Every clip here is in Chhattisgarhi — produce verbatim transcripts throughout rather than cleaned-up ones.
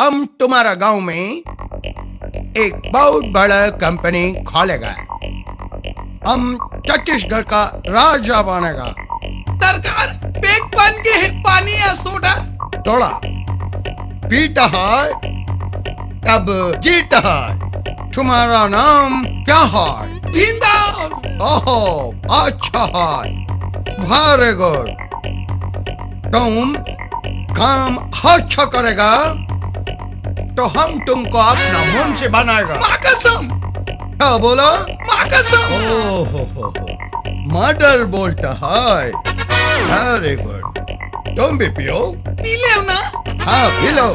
हम तुम्हारा गांव में एक बहुत बड़ा कंपनी खोलेगा। हम छत्तीसगढ़ का राजा बनेगा। सरकार, पेक बन के पानी या सोडा। थोड़ा पीता है, तब जीता है। तुम्हारा नाम क्या है? भिंदर। ओहो, अच्छा है, very good। तुम काम अच्छा करेगा तो हम तुमको अपना मुंशी बनाएगा। माँ कसम। क्या बोला? माँ कसम। ओहो, मर्डर बोलता है। Very good। तुम भी पियो। पी ले ना। हाँ, पी लो।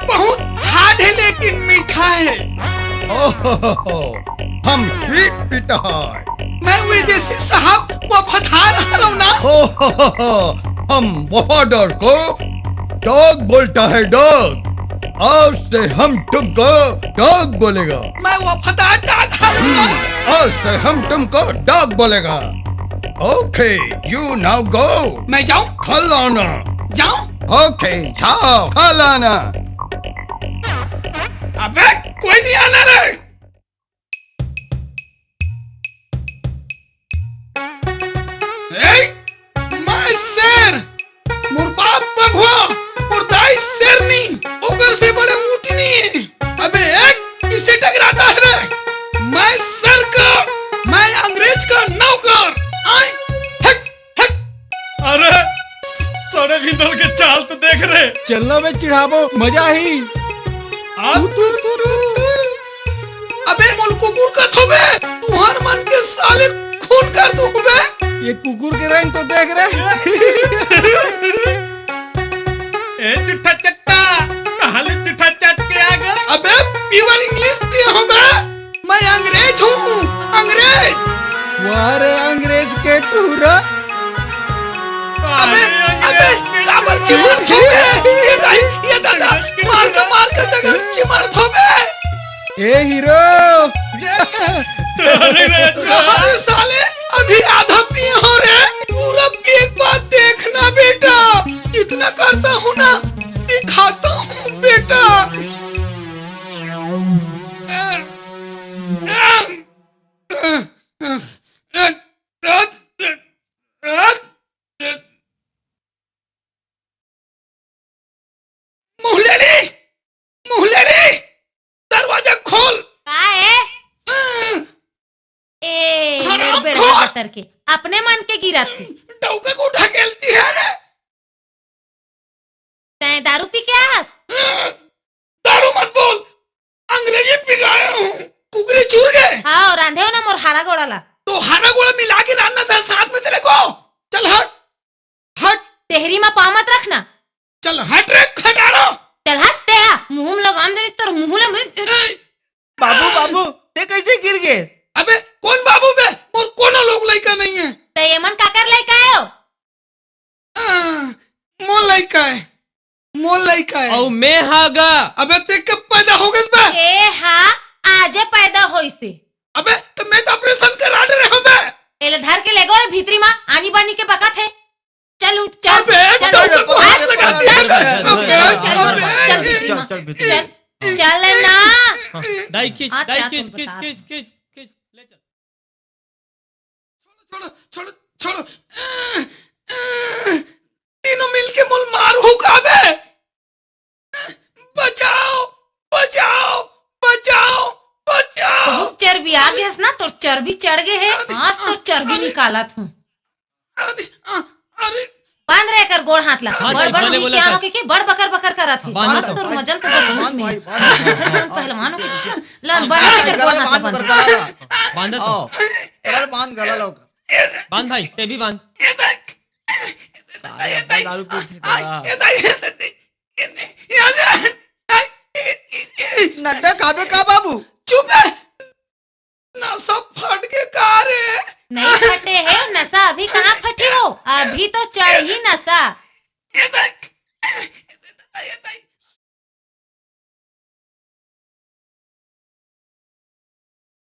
बहुत हार्ड है लेकिन मीठा है। ओहो, हम स्वीट पीता है। मैं विदेशी साहब वफादार हरव ना। ओहो, हम वफादार को डॉग बोलता है, डॉग। आज से हम तुमको डॉग बोलेगा। मैं वफादार डॉग हरव ना। आज से हम तुमको डॉग बोलेगा। Okay, you now go। मैं जाऊं? खा लाना। जाऊं? Okay, जाओ, खा लाना। अबे, कोई नहीं आना रे। ए, मैं शेर, मोर बाप बघवा, मोर दाई शेरनी, ओकर से बड़े ऊंट नहीं है। अबे एक किससे टकराता है बे? मैं सर का, मैं अंग्रेज का नौकर। आए, हट, हट। अरे, सड़े भिंदल के चाल तो देख रे। चलना बे चिढ़ाबो, मजा ही। आ? तू, तू, तू, तू। अबे मोल कुकुर का थोबे, तुहर मन के साले खून कर दूं बे। ये कुकुर के रंग तो देख रे। ए जुठा चट्टा, कहाँ ले जुठा चट के आ गए? अबे प्योर इंग्लिश पिया हूँ बे। मैं अंग्रेज हूँ, अंग्रेज। वाह रे अंग्रेज के टूरा। अबे, अबे, काबर चिमड़ थोबे? ये दाई, ये दादा, मार के, मार के जगह चिमड़ थोबे। ए हीरो। अरे साले, अभी आधा पिए हो रे, पूरा पिए के बाद देखना बेटा, कितना करता हूँ ना, दिखाता हूँ बेटा। मुहलेड़ी, मुहलेड़ी, दरवाजा खोल। का है? ए, हराम बेड़हा खोर। बतर के, अपने मन के गिरत हे। डौका को ढकेलती है रे। तैं दारू पी के आस? दारू मत बोल, अंग्रेजी पिघाया हूँ। कुकरी चूर गए। हाँ, और रांधे हो ना मोर हारा गोड़ा ला। तो हारा गोड़ा मिला के रांधना था साथ में तेरे को। चल हट, हट। तेहरी मा पाँव मत रखना। चल हट रे खटारा। चल हट तेहा, मुँह में लगाम दे तोर मुँह ले। ए! बाबू, बाबू, ते कैसे गिर गए? अबे कौन बाबू बे? मोर कोनो लोग लइका नहीं है। ते ये मन काकर लइका आयो? आ, मोर लइका है, मोर लइका है। अउ मैं हा गा। अबे ते कब पैदा हो गइस बे? ए हा, आजे पैदा होइसे। अबे तो मैं तो ऑपरेशन करा दे रहे हूँ बे। एले धर के लेगो रे भीतरी मा, आनी बानी के बकत है। चल उठ, चल। अबे, चल, डौका को हाथ लगा दिया बे। अबे, चल, अबे। चल, चल, चल, चल, चल ना। हाँ, दाई खींच, हाथ, दाई हाथ खींच, में खींच, बता। खींच, खींच, खींच, ले चल। छोड़ो, छोड़ो, छोड़ो। तीनों मिलके मोल मारहू का बे? बचाओ, बचाओ, बचाओ, बचाओ। बहुत चर्बी आ गयस ना, तोर चर्बी चढ़ गए है। अरे, आज तोर चर्बी अरे, निकालत हूँ। अरे, अ-, अरे। बांध रे एकर गोड़ हाथ ला। हाँ, बड़, बड़ भले बोला क्या था। हो के, के बड़ बकर बकर करत है। बांध आज तो। तोर मजल तो बांध, बांध, बांध। पहलवान हो गया। ला, बांध रे एकर गोड़ हाथ ला, बांध। बांध तो। आओ। अरे, बांध गला ला ओकर। बांध भाई, ते भी बांध। ये देख। साले अब्बा दारू पी के आ, पड़ा। ये देख, ये देख। नड्डा खाबे का बाबू? चुप है। नशा फट के का रे? नहीं फटे है नशा, अभी कहाँ फटे हो? अभी तो चढ़ी नशा। ये देख, ये देख,